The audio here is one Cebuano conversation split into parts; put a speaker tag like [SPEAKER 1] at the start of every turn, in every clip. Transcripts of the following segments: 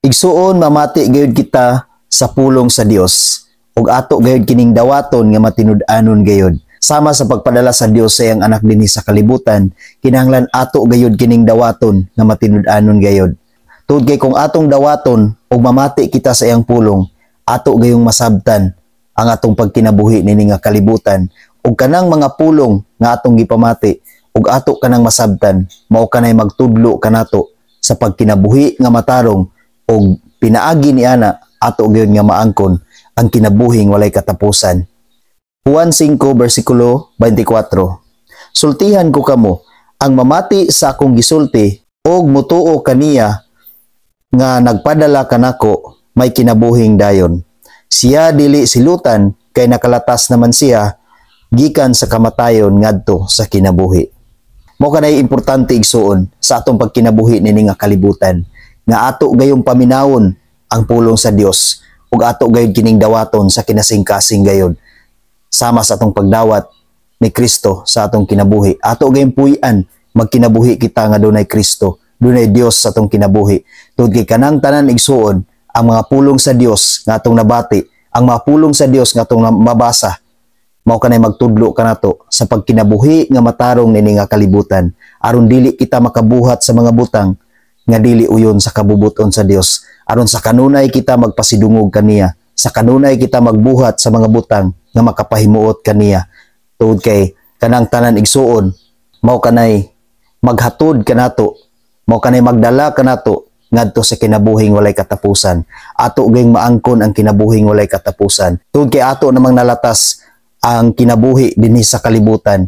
[SPEAKER 1] Igsuon, mamati gayud kita sa pulong sa Dios ug ato gayud kining dawaton nga matinud-anon gayud. Sama sa pagpadala sa Dios sa iyang anak dinhi sa kalibutan, kinahanglan ato gayud kining dawaton nga matinud-anon gayud. Tungod kay kung atong dawaton ug mamati kita sa iyang pulong, ato gayong masabtan ang atong pagkinabuhi niini nga kalibutan ug kanang mga pulong nga atong gipamati ug ato kanang masabtan, mao kanay magtudlo kanato sa pagkinabuhi nga matarong, ug pinaagi ni ana ato gyud nga maangkon ang kinabuhing walay katapusan. Juan 5 versikulo 24. Sultihan ko kamo, ang mamati sa akong gisulti og mutuo kaniya nga nagpadala kanako may kinabuhing dayon. Siya dili silutan kay nakalatas naman siya gikan sa kamatayon ngadto sa kinabuhi. Mao kanay importante, igsuon, sa atong pagkinabuhi niini nga kalibutan nga ato gayong paminawon ang pulong sa Dios ug ato gayud kining dawaton sa kinasingkasing gayud, sama sa atong pagdawat ni Kristo sa atong kinabuhi. Ato gayong puy-an magkinabuhi kita nga dunay Kristo, dunay Dios sa atong kinabuhi. Tungod kay kanang tanan, igsuon, ang mga pulong sa Dios nga atong nabati, ang mga pulong sa Dios nga atong mabasa, mao kanay magtudlo kanato sa pagkinabuhi nga matarong niini nga kalibutan, aron dili kita makabuhat sa mga butang nga dili uyon sa kabubuton sa Dios, aron sa kanunay kita magpasidungog kaniya, sa kanunay kita magbuhat sa mga butang nga makapahimuot kaniya. Tungod kay kanang tanan, igsuon, mao kanay maghatod kanato, mao kanay magdala kanato ngadto sa kinabuhing walay katapusan. Ato gayong maangkon ang kinabuhing walay katapusan tungod kay ato namang nalatas ang kinabuhi dinhi sa kalibutan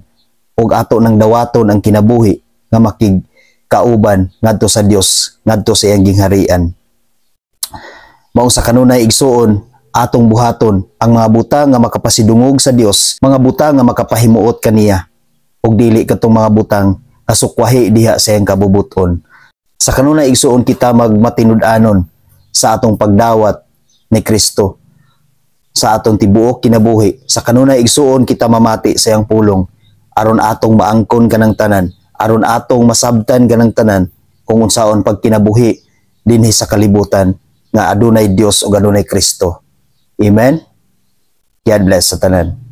[SPEAKER 1] ug ato nang dawaton ang kinabuhi nga makig kauban ngadto sa Dios, ngadto sa iyang gingharian. Mao sa kanunay, igsuon, atong buhaton ang mga butang nga makapasidungog sa Dios, mga butang nga makapahimuot kaniya ug dili katong mga butang nga sukwahi diha sa iyang kabubuton. Sa kanunay, igsuon, kita magmatinud-anon sa atong pagdawat ni Kristo sa atong tibuok kinabuhi. Sa kanunay, igsuon, kita mamati sa iyang pulong aron atong maangkon kanang tanan, aron atong masabtan kanang tanan kung unsaon pagkinabuhi dinhi sa kalibutan nga adunay Dios ug adunay Kristo. Amen. God bless sa tanan.